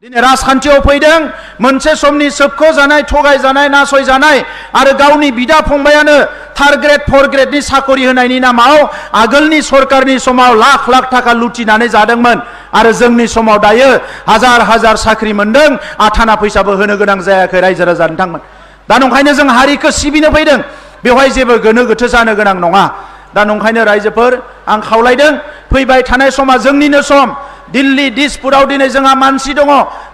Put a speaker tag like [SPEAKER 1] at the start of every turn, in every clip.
[SPEAKER 1] दिनै राजखान्थियाव फैदों मोनसे समनि सोबख' जानाय थगाय जानाय नासय जानाय आरो गावनि बिदा फंबायानो थार्ड ग्रेड फर्थ ग्रेडनि साखरि होनायनि नामाव आगोलनि सरकारनि समाव लाख लाख थाखा लुटिनानै जादोंमोन आरो जोंनि समाव दायो हाजार हाजार साख्रि मोनदों आथाना फैसाबो होनो गोनां जायाखै रायजो राजा नोंथांमोन दा नंखायनो जों हारिखौ सिबिनो फैदों बेवहाय जेबो गोनो गोथो जानो गोनां नङा दा नंखायनो रायजोफोर आं खावलायदों फैबाय थानाय समा जोंनिनो सम दिल्ली दिसपुराव दिनै जोंहा मानसि दङ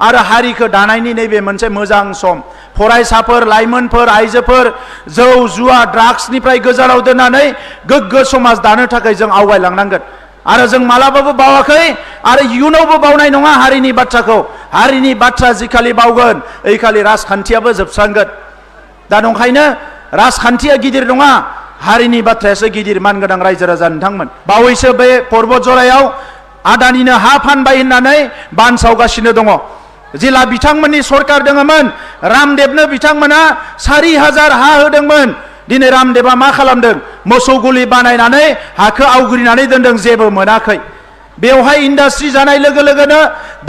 [SPEAKER 1] आरो हारिखौ दानायनि नैबे मोनसे मोजां सम फरायसाफोर लाइमोनफोर आइजोफोर जौ जुवा ड्राग्सनिफ्राय गोजानाव दोननानै गोग्गो समाज दानो थाखाय जों आवगायलांनांगोन आरो जों मालाबाबो बावाखै आरो इयुनावबो बावनाय नङा हारिनि बाथ्राखौ हारिनि बाथ्रा जिखालि बावगोन ओइखालि राजखान्थियाबो जोबस्रांगोन दा नंखायनो राजखान्थिया गिदिर नङा हारिनि बाथ्रायासो गिदिर मानगोनां रायजो राजा नोंथांमोन बावैसो बे पर्बतजरायाव आदानिनो हा फानबाय होननानै बानसावगासिनो दङ जेला बिथांमोननि सरकार दङमोन रामदेबनो बिथांमोना 4000 हा होदोंमोन दिनै रामदेबा मा खालामदों मोसौ गलि बानायनानै हाखौ आवग्रिनानै दोनदों जेबो मोनाखै बेवहाय इन्डास्ट्रि जानाय लोगो लोगोनो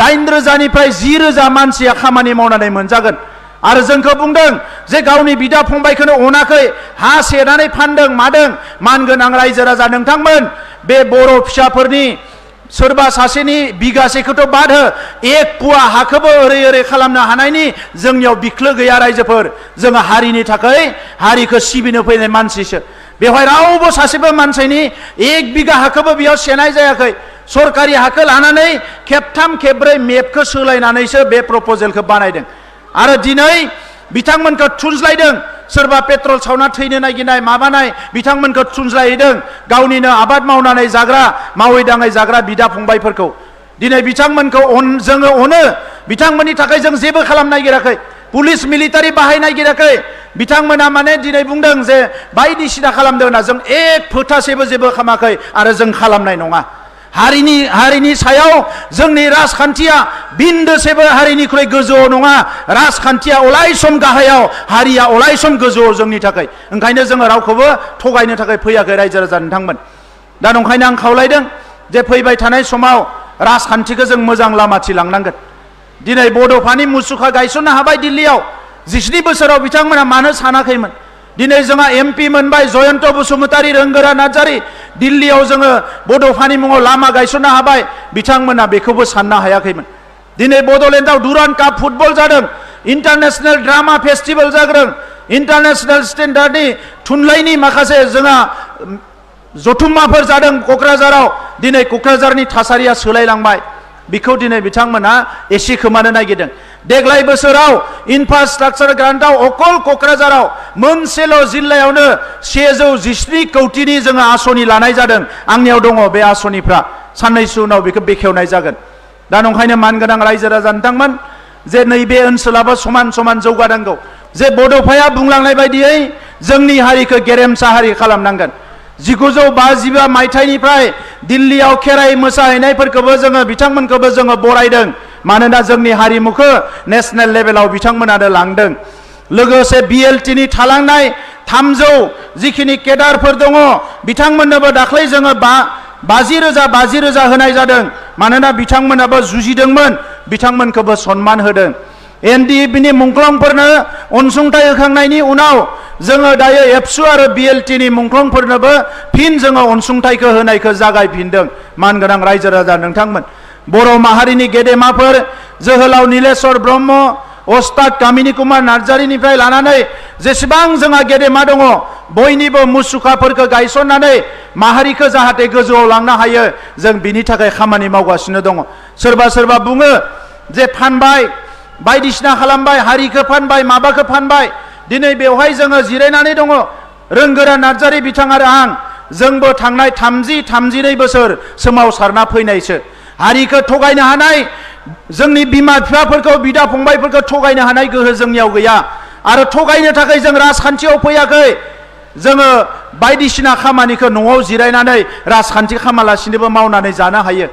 [SPEAKER 1] 8000 निफ्राय 10000 मानसिया खामानि मावनानै मोनजागोन आरो जोंखौ बुंदों जे गावनि बिदा फंबायखौनो अनाखै हा सेनानै फानदों मादों मानगोनां रायजो राजा नोंथांमोन बे बर' फिसाफोरनि सोरबा सासेनि बिगासेखौथ' बाद हो एक पुवा हाखौबो ओरै ओरै खालामनो हानायनि जोंनियाव बिख्लो गैया रायजोफोर जोङो हारिनि थाखाय हारिखौ सिबिनो फैनाय मानसिसो बेवहाय रावबो सासेबो मानसिनि एक बिगा हाखौबो बेयाव सेनाय जायाखै सरकारि हाखौ लानानै खेबथाम खेबब्रै मेपखौ सोलायनानैसो बे प्रप'जेलखौ बानायदों आरो दिनै बिथांमोनखौ थुनज्लायदों सोरबा पेट्रल सावना थैनो नागिरनाय माबानाय बिथांमोनखौ थुनज्लायहैदों गावनिनो आबाद मावनानै जाग्रा मावै दाङै जाग्रा बिदा फंबायफोरखौ दिनै बिथांमोनखौ जोङो अनो बिथांमोननि थाखाय जों जेबो खालामनो नागिराखै पुलिस मिलिटारि बाहायनो नागिराखै बिथांमोना माने दिनै बुंदों जे बायदिसिना खालामदों होनना जों एक फोथासेबो जेबो खालामाखै आरो जों खालामनाय नङा हारिनि सायाव जोंनि राजखान्थिया बिन्दोसेबो हारिनिख्रुइ गोजौआव नङा राजखान्थिया अरायसम गाहायाव हारिया अरायसम गोजौआव जोंनि थाखाय ओंखायनो जोङो रावखौबो थगायनो थाखाय फैयाखै रायजो राजा नोंथांमोन दा नंखायनो आं खावलायदों जे फैबाय थानाय समाव राजखान्थिखौ जों मोजां लामाथि लांनांगोन दिनै बड'फानि मुसुखा गायसननो हाबाय दिल्लीयाव 17 बोसोराव बिथांमोना मानो सानाखैमोन दिनै जोंहा एमपि मोनबाय जयन्त बसुमतारी रोंगोरा नार्जारी दिल्लीयाव जोङो बड'फानि मुङाव लामा गायसननो हाबाय बिथांमोना बेखौबो साननो हायाखैमोन दिनै बड'लेण्डआव डुरान्ड काप फुटबल जादों इन्टारनेशनेल ड्रामा फेस्टिभेल जादों इन्टारनेशनेल स्टेन्डार्डनि थुनलाइनि माखासे जोंहा जथुम्माफोर जादों क'क्राझाराव दिनै क'क्राझारनि थासारिया सोलायलांबाय बेखौ दिनै बिथांमोना एसे खोमानो नागिरदों देग्लाय बोसोराव इनफ्रास्ट्राक्चार ग्रान्टआव अकल क'क्राझाराव मोनसेल' जिल्लायावनो 117 कौटिनि जोङो आसनि लानाय जादों आंनियाव दङ बे आसनिफ्रा साननैसो उनाव बेखौ बेखेवनाय जागोन दा नंखायनो मानगोनां रायजो राजा नोंथांमोन जे नैबे ओनसोलाबो समान समान जौगानांगौ जे बड'फाया बुंलांनाय बायदियै जोंनि हारिखौ गेरेमसा हारि खालामनांगोन 1952 मायथाइनिफ्राय दिल्लीयाव खेराइ मोसाहैनायफोरखौबो जोङो बिथांमोनखौबो जोङो बरायदों मानोना जोंनि हारिमुखौ नेशनेल लेभेलाव बिथांमोनानो लांदों लोगोसे बिएलटिनि थालांनाय 300 जिखिनि केडारफोर दङ बिथांमोननोबो दाख्लै जोङो 50,000 होनाय जादों मानोना बिथांमोनाबो जुजिदोंमोन बिथांमोनखौबो सन्मान होदों एनडिएफबिनि मुंख्लंफोरनो अनसुंथाइ होखांनायनि उनाव जोङो दायो एबसु आरो बिएलटिनि मुंख्लंफोरनोबो फिन जोङो अनसुंथाइखौ होनायखौ जागायफिनदों मानगोनां रायजो राजा नोंथांमोन बर' माहारिनि गेदेमाफोर जोहोलाव नीलेश्वर ब्रह्म अस्ताद कामिनी कुमार नार्जारीनिफ्राय लानानै जेसेबां जोंहा गेदेमा दङ बयनिबो मुसुखाफोरखौ गायसननानै माहारिखौ जाहाथे गोजौआव लांनो हायो जों बिनि थाखाय खामानि मावगासिनो दङ सोरबा बुङो जे फानबाय बायदिसिना खालामबाय हारिखौ फानबाय माबाखौ फानबाय दिनै बेवहाय जोङो जिरायनानै दङ रोंगोरा नार्जारी बिथां आरो आं जोंबो थांनाय 32 बोसोर सोमावसारना फैनायसो हारिखौ थगायनो हानाय जोंनि बिमा बिफाफोरखौ बिदा फंबायफोरखौ थगायनो हानाय गोहो जोंनियाव गैया आरो थगायनो थाखाय जों राजखान्थियाव फैयाखै जोङो बायदिसिना खामानिखौ न'आव जिरायनानै राजखान्थि खालामालासिनोबो मावनानै जानो हायो